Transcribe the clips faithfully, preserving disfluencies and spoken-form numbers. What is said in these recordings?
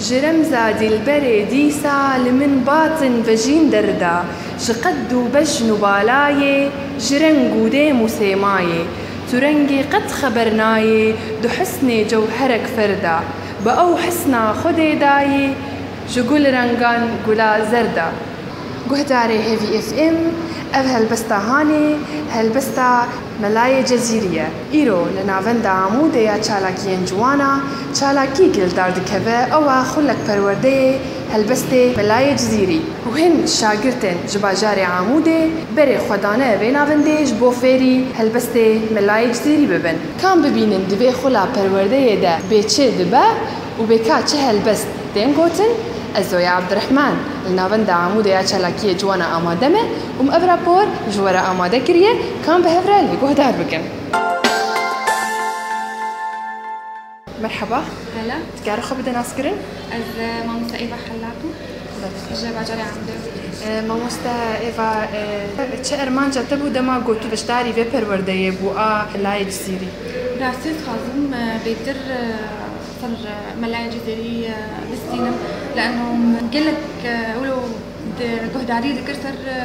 Ji remza dîlberê dîsa li min batin vejîn derda, ji qed û bejn û balayê, ji reng û dêm û sêmayê, tu rengê qet xeber nayê, du hisnê cewherek ferda, bi ew hisna Xwedê dayê, ji gul rengan gula zerda. Guhdarê Hêvî F M, ev helbesta hanê, helbesta Melayê Cezîrî ye. Îro li navenda Amûdê ya çalakiyên ciwana çalakî li dar dikeve, ew e xulek perwerdeyê helbestê Melayê Cizîrî û hin şagirtên ji bajarê Amûdê berê xwe dane vê navendê ji bo fêrî helbestê Melayê Cizîrî bibin. Kam bibînin di vê xula perwerdeyê de bê çi dibe û bê ka çi helbest tên gotin? Ez Zoya Abdurrahman, li navenda Amûdê ya çalakiyê ciwana amade me û min ev rapor ji we re amade kiriye, kam bi hev re lê guhdar bikin. Merheba. Hela. Dikare xwe bide naskirin? Ez, e, mamoste Eva Hellak im. Ji bajarê Amedê. E, mamoste Eva, e, çi ermanca te bû dema ku tu beşdarî vê perwerdeyê bû a Layê Cizîrî? Rastî ez dixwazim, e, bêtir, e, ser, e, Melayê Cizîrî, e, bistînim, leno gelek, e, wilo di guhdarî dikir ser, e,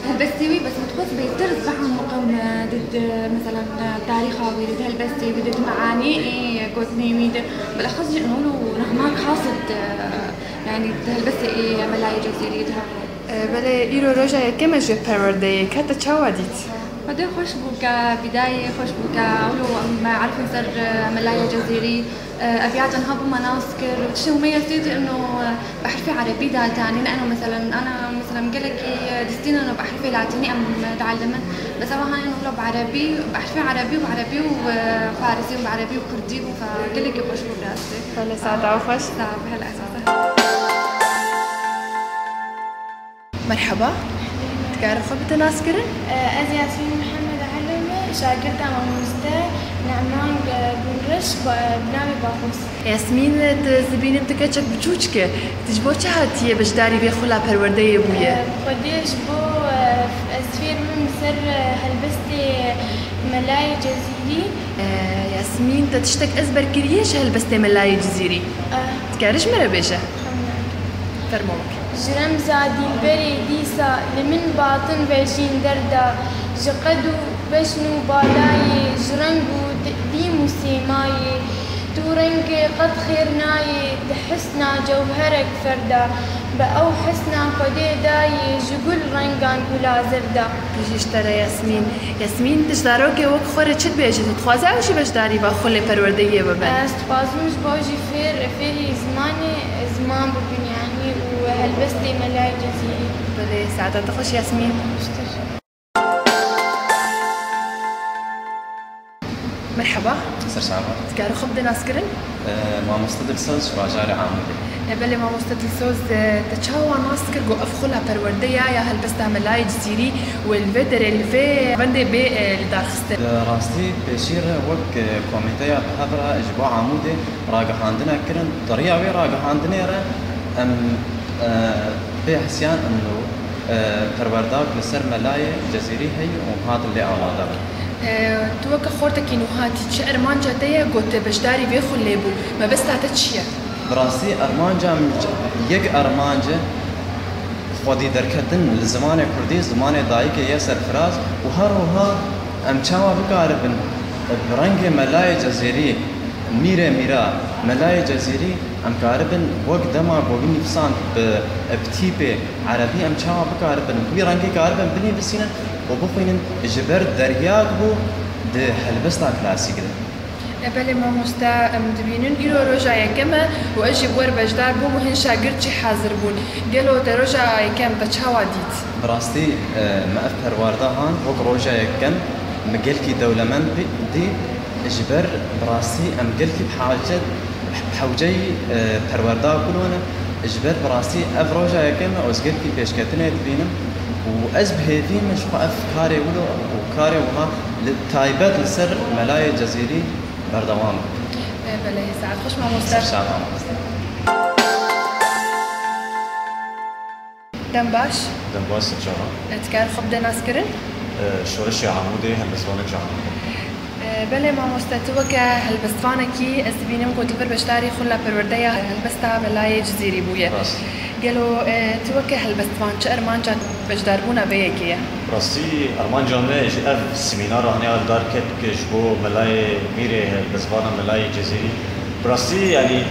helbestê wî, bes min dixwest bêtir bihemiqim, e, di, di, mesela, e, tarîxa wî, di helbestê wî, di, di meanî ê gotinê wî, di, bilexis jî û nehmak xas di, e, yanî di helbestê ê Melayê Cezîrî di hemû. E, belê, îro roja yekem e ji perwerdeyê, ka te çawa dît? Xwedê xweş bû ke bîdayê xweş bû ke ewlo em erifin ser, e, Melayê Cezîrî. Ev ya tenha bû me nas kir û tiştê hûmê yestê tu ino, e, bi herfê erebî datane, ne ino meselen, ana, meselen, gelekî, e, distîn ino bi herfê latînî em dielimin. Bes eva hanê ino bi erebî, bi herfê erebî û bi erebî û, e, farisî û bi erebî û kurdî bû, fe gelekî xweş bû bi rastî. Belê, saeta we xweş. Sağ ol, hela esas. Merheba. Dikare xwe bide naskirin? Ez Yasmîn Mihemed Elî me, şagirda mamoste Neman Gulreş, ba-, bi navê Baxûs. Yasmîn, tu ez dibînim tu keçek biçûçik î. Tu ji bo çi hatiye beşdarî vê xula perwerdeyê bûye? Xwedê ji bo, ez fêr bim ser helbestê Melayê Cezîrî. Yasmîn, te tiştek ezber kiriye ji helbestê Melayê Cizîrî? Dikarî ji me re bêje? Fermo bike. Ji remza dîlberê dîsa li min batin vejîn derda, ji qed û beşn û balayê, ji reng û di-, dîm û sêmayê, tu rengê qet xêr nayê, di hisna cewherek ferda, bi ew hisna Xwedê dayê, ji gul rengan gula zerda. Bijî ji te re Yasmîn. Yasmîn, tu ji zarokê wek xwe re çi dibêjî? Tu dixwazî ew jî beşdarî va xulê perwerdeyê bibe? Ez dixwazim ji bo jî fêr, fêrî zimanê, ziman bibin, yanî û helbestê Melayê Cezîrî. Belê, saeta te xweş Yasmîn. Piştre. Merheba. Ser çava. Dikare xwe bide naskirin? E, mamoste Dilsoz ji bajarê Amûdê. E, belê mamoste Dilsoz, e, te çawa nas kir ku ev xula perwerdeya ya helbesta Melayê Cizîrî wê li vê derê, li vê wendê bê, e, lidarxistin? Bi rastî pêşî re wek, e, komîteya bi hev re ji bo Amûdê ragihandine kirin. Di riya wê ragihandinê re em, e, pê hisiyan em li, e, perwerdak li ser Melayê Cezîrî heye û hatin lê amade bin. E, tu weke xortekî nû hatî, çi ermanca te ye ku te beşdarî vê xulê bû? Mebesta te çi ye? Bi rastî ermanca min yek ermanc e, xwedî derketin li zimanê kurdî, zimanê dayikê ye serfiraz û her wiha em çawa bikaribin bi rengê Melayê Cezîrî, mîrê mîra Melayê Cezîrî, em karibin wek dema ku wî nivîsand bi, bi tîpê erebî, em çawa bikaribin wî rengî karibin binivîsînin û bixwînin ji ber deryak bû di helbesta klasîk de. E, belê mamoste, em dibînin îro roja yekem e û ez jî bi we re beşdar bûm û hin şagirt jî hazir bûn. Gelo te roja yekem te çawa dît? Bi rastî, e, me ev perwarda han wek roja yekem min gelkî dewlemend bî-, dî. Ji ber bi rastî em gelkî bi hacet, bi hewceyî, e, perwarda wilo ne. Ji ber bi rastî ev roja yekem e, ez gelkî pêşketinê dibînim û ez bi hêvî me ji xwe ev karê wilo û karê wiha li taybet li ser Melayê Cezîrî berdewam bikim. E, belê, saet xweş mamoste. Ser çava mamoste. Dem baş. Dem baş, ser çava. E, dikare xwe bide naskirin? E, Şoreşê Amûdê, helbestvanek ji Amûdê. Belê mamoste, tu weke helbestvanekî ez dibînim ku tu vir beşdarî xula perwerdeya helbesta Melayê Cizîrî bûye. Rast. Gelo, e, tu weke helbestvan çi armanca beşdarbûna vê yekê ye? Rastî armanca me ji ev semînara hane li dar ket ji bo Melayê Mîrê helbestvana Melayê Cizîrî. Bi rastî, yanî,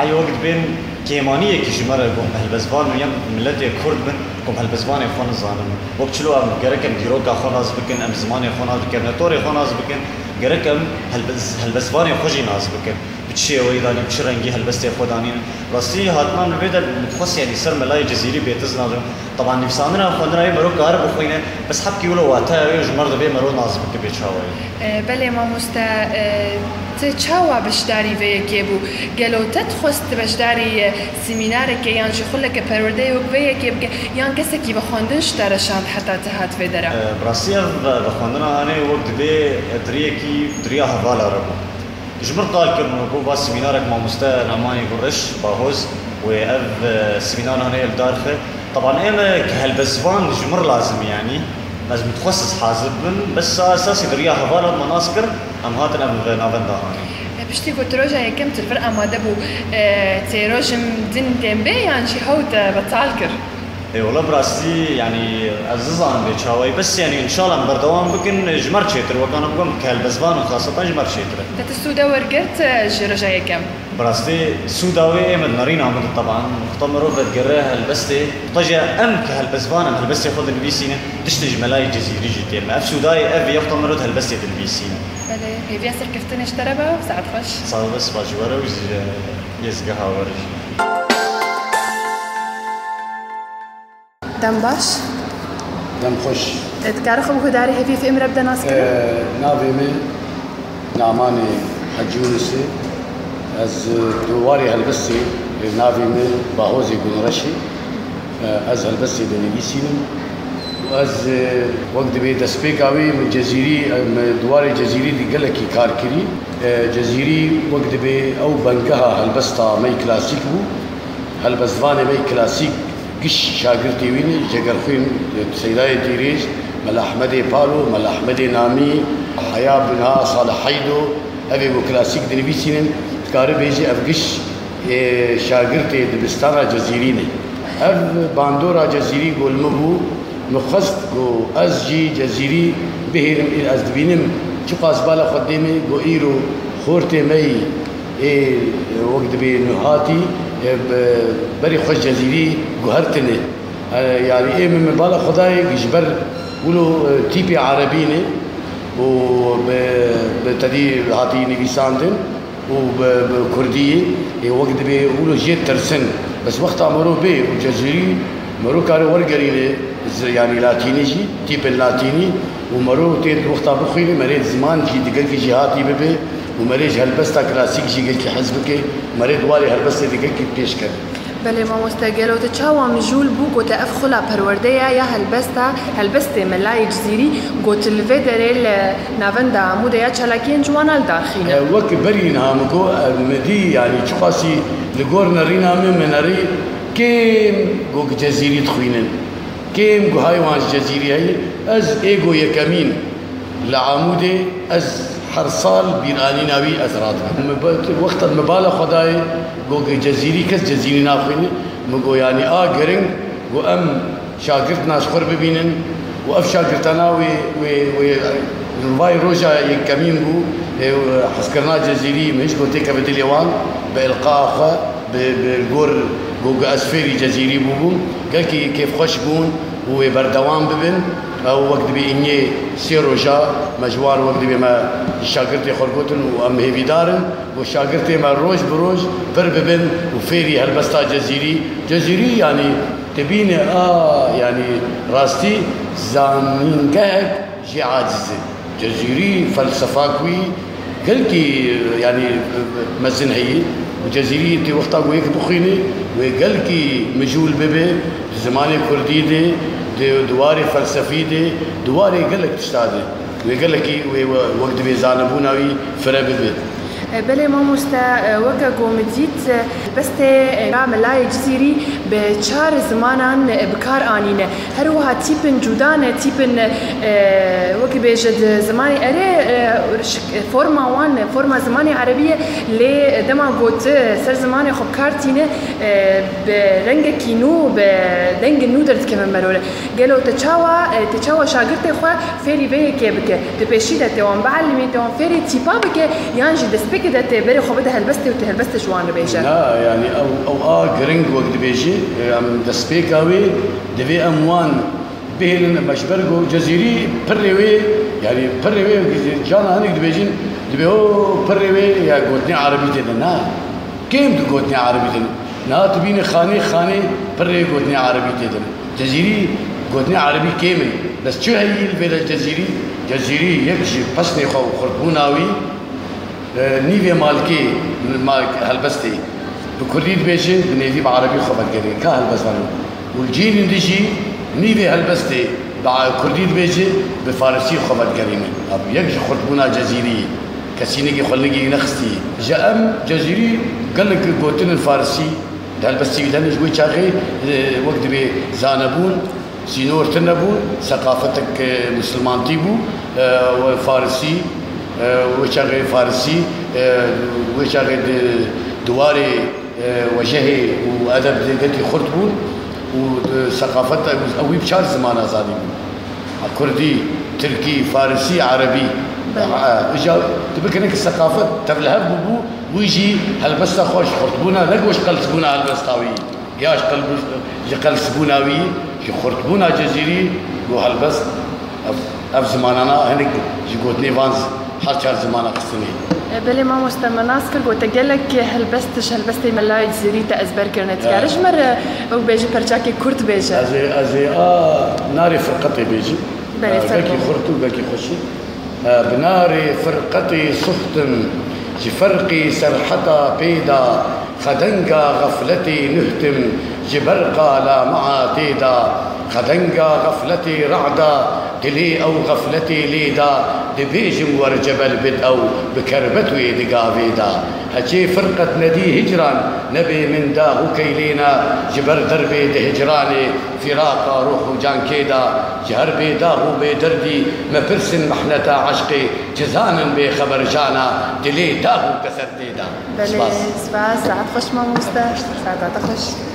Ey wek dibên kêmaniyekî ji me re ku em helbestvan û yem miletê Kurd bin, ku em helbestvanê xwe nizanin. Wek çilo em gerek em dîroka xwe nas bikin, em zimanê xwe nas bikin, em netorê xwe nas bikin, gerek em helbes-, helbestvanê xwe jî nas bikin. Bi çi şêweyî danîn, bi çi rengî helbestê xwe danîn. Rastî hatina min vê de min dixwest, yanî ser Melayê Cizîrî bêtiz nabim. Teban nivîsandina û xwendina wê mero kar bixwîne, bes hebkî wilo wateya wê ji me re divê mero nas bike bê çawayî. E, belê mamoste, e, tu çawa beşdarî vê yekê bû? Gelo te dixwest tu beşdarî, e, semînareke yan jî xuleke perwerdeyê wek vê yekê bike, yan kesekî vexwendin ji te re şand heta tu hat vê dera? E, bi rastî ev ve-, vexwendina hanê wek dibê, e, diriyekî, diriya hevala re bû. Ji min qal kirin û got, va semînarek mamoste Namanî Gurriş, Bahoz, wê ev, e, semînar hane li dar xe. Teban ê me ke helbestvan ji min lazim e, yanî. Ez min dixwest ez hazir bim, bes sa esasî di riya hevalan me nas kir, em hatin ev navenda hanê. E, piştî ku tu roja yekem tu li vir amade bû, e, tê rojim din tên bê yan jî hew te betal kir? Ê, wela bi rastî, yanî, ez nizanim bê çawayî, bes, yanî, înşallah em berdewam bikin, ji me re çêtir, weka em bigom ke helbestvan in, xasetan ji me re çêtir e. Te tu sûde wergirt, e, ji roja yekem? Bi rastî sûda wê ê me di nerîna min de, teban, wexta mirov vedigere helbestê, wexta jî em ke helbestvan in, helbestê xwe dinivîsînin, tiştê ji Melayê Cizîrî jî tê me. Ev sûdayê ev ya wexta mirov di helbestê dinivîsînin. Belê, hêviya serkeftinê ji te re be û saet xweş. Sağ ol, spas ji we re û ji yezgeha we re jî. Dem baş. Dem xweş. Dikarî xwe bi guhdarê hêviyê fêm re bide naskirin? Ee, navê min Namanê Hecî Yûnus e. Ez, e, di warê helbestê, e, navê min Bahozê Gunreş e. E, ez helbestê dinivîsînim. Ez, e, wek dibê destpêka wê min Cezîrî, e, min di warê Cezîrî de gelekî kar kirî. E, Cezîrî wek dibê ew bengeha helbesta me yê klasîk bû. Helbestvanê me yê klasîk giş şagirtê wî ne, Cegerxwîn, Seydayê Tîrêj, Mela Ehmedê Palo, Mela Ehmedê Namî, heya bi niha Salih Heydo, ev ê ku klasîk dinivîsînin, dikare bêje ev giş, ê, şagirtê dibistana Cezîrî ne. Ev bandora Cezîrî ku li min bû, min xwest ku ez jî Cezîrî bihêlim, ez dibînim çiqas bala xwe dê me ku îro xortê me yî ê, wek dibê nuhatî, e, be-, berî xwe ji Cezîrî guhertine. E, yanî ê min, min bala xwe dayê ji ber wilo, e, tîpê erebî ne û bi, bi tedî hatî nivîsandin û bi, bi kurdî, ê, wek dibê wilo jê tirsin. Bes wexta mero bê û Cezîrî mero kare wergerîne, zi-, yanî latînî jî, tîpên latînî û mero tê di wexta bixwîne, merê ziman jî di gelkî jî hatî bibe û merê ji helbesta klasîk jî gelkî hez bike, merê di warê helbestê di gelkî pêş keve. Belê mamoste, gelo te çawa mijûl bû ku te ev xula perwerdeya ya helbesta, helbestê Melayê Cizîrî, ku tu li vê derê li navenda Amûdê ya çalakiyên ciwana li dar xîne? E, wek berî niha min got, e, min dî, yanî çiqasî li gor nerîna min, min nerî kêm ku Cezîrî dixwînin. Kêm guhayê wan ji Cezîrî heye, ez ê go yekemîn li Amûdê, ez her sal bîranîna wî ez radikim. Min be-, wexta min bala xwe dayê, go Cezîrî kes Cezîrî naxwîne, min go yanî a giring, go em şagirtina ji xwe re bibînin û ev şagirtana wê, wê, wê, li vay roja yekemîn bû, ê, hezkirina Cezîrî min hîç go têkeve dilê wan, bi ilqaa xwe, bi, bi gor, go, go ez fêrî Cezîrî bûbûm, gelkî kêfxweş bûn û wê berdewam bibin. Ew wek dibê îngê sê roja me ji wan wek dibê me şagirtê xwe gotin û em hêvîdar in ku şagirtê me roj bi roj pir bibin û fêrî helbesta Cezîrî. Cezîrî, yanî, dibîne a, yanî, rastî zanîngehek jê aciz e. Cezîrî felsefak wî gelkî, yanî, mezin heye û Cezîrî tê wexta ku yek bixwîne wê gelkî mijûl bibe, di zimanê kurdî de, di, di warê felsefî de, di warê gelek tişta de wê gelekî wê we-, wek dibê zanebûna wî fire bibe. E, belê mamoste, e, weke ku min dît, e, helbestê, e, ya Melayê Cizîrî bi çar zimanan, e, bi kar anîne. Her wiha tîpin cuda ne, tîpin, e, wekî Bêje di zimanê erê, e, şik-, forma wan, forma zimanê erebî ye, lê dema got, e, ser zimanê xwe bi kar tîne, e, bi rengekî nû, bi dengê nû derdikeve merore. Gelo te çawa, e, te çawa şagirtê xwe fêrî vê yekê bike? Di pêşî de tê wan bielîmî, tê wan fêrî tîpa bike, yan jî destpêkê de tê berê xwe bide helbestê û tê helbestê ji wan re bêje? Na, yanî ew, ew a giring wek dibêjî, e, em destpêka wê divê em wan bihêlin, me ji ber ku Cezîrî pirrê wê, yanî pirrê wê, cana hinek dibêjin, dibê o pirrê wê ya gotinê erebî tê de. Na, kêm di gotinê erebî de. Niha tu bînî xanê, xanê pirrê gotinê erebî tê de. Cezîrî gotinê erebî kêm in. Bes çi heyî li vê de Cezîrî? Cezîrî yek ji pesnê xwe û xurtbûna wî, e, nîvê malkê, mal-, helbestê bi kurdî dibêje, bi nêvî bi erebî xwe vedigerîne. Ka helbest vano. Û li cihên din jî nîvê helbestê bi kurdî dibêje, bi farisî xwe vedigerîne. Ev yek ji xurtbûna Cezîrî ye. Kesî nigî xwe nigî nexistî. Ji em Cezîrî gelek gotin in farisî, di helbestî wî de ne ji wê çaxê, e, wek dibê zanebûn, sînor tune bû, seqafetek, e, misilmantî bû, e, we farisî, e, wê çaxê farisî, e, wê çaxê di, di warê, e, wejehê û edeb de gelkî xurt bûn û di seqafet de ew, ew wî bi çar zimana zanî bû. Kurdî, tirkî, farisî, erebî. Belê. E, îja tu bikine ki seqafet tevlihev bûbû, wî jî helbesta xwe ji xurtbûna, ne ku ji qelsbûna helbesta wî. Ya ji qelb-, ji qelsbûna wî, ji xurtbûna Cezîrî got helbest, ev, ev zimanana hinek ji gotinê van z-, her çar zimana xistinê. E, belê mamoste, me nas kir, gote gelek helbest ji helbestê me layê Cizîrî te ezber kirine. Dikare ji me re ew bêjî perçakê kurt bêje? Ez ê, ez ê a narê firqetê bêjim. Belê, e, belkî xurt û belkî xweş e. E, bi narê firqetê suxtim, ji ferqê serheta pê da, xedenga xefletê nuhtim, ji berqa lamea tê da, xedenga xefletê rada, dilê ew xefletê lê da, dibêjim wer cebel bid ew, bi kerbet wê di gavê da. Heçê firqet nedî hicran, nebê min dax û keylêna, ji ber derbê di hicranê, fîraqa ruh û can kê da, ji her bê dax û bê derdî, mepirsin mehneta eşqê, ci zanin bê xeber jana, dilê dax û keser tê da. Belê, spas. Spas, saet xweş mamoste. Saeta te xweş.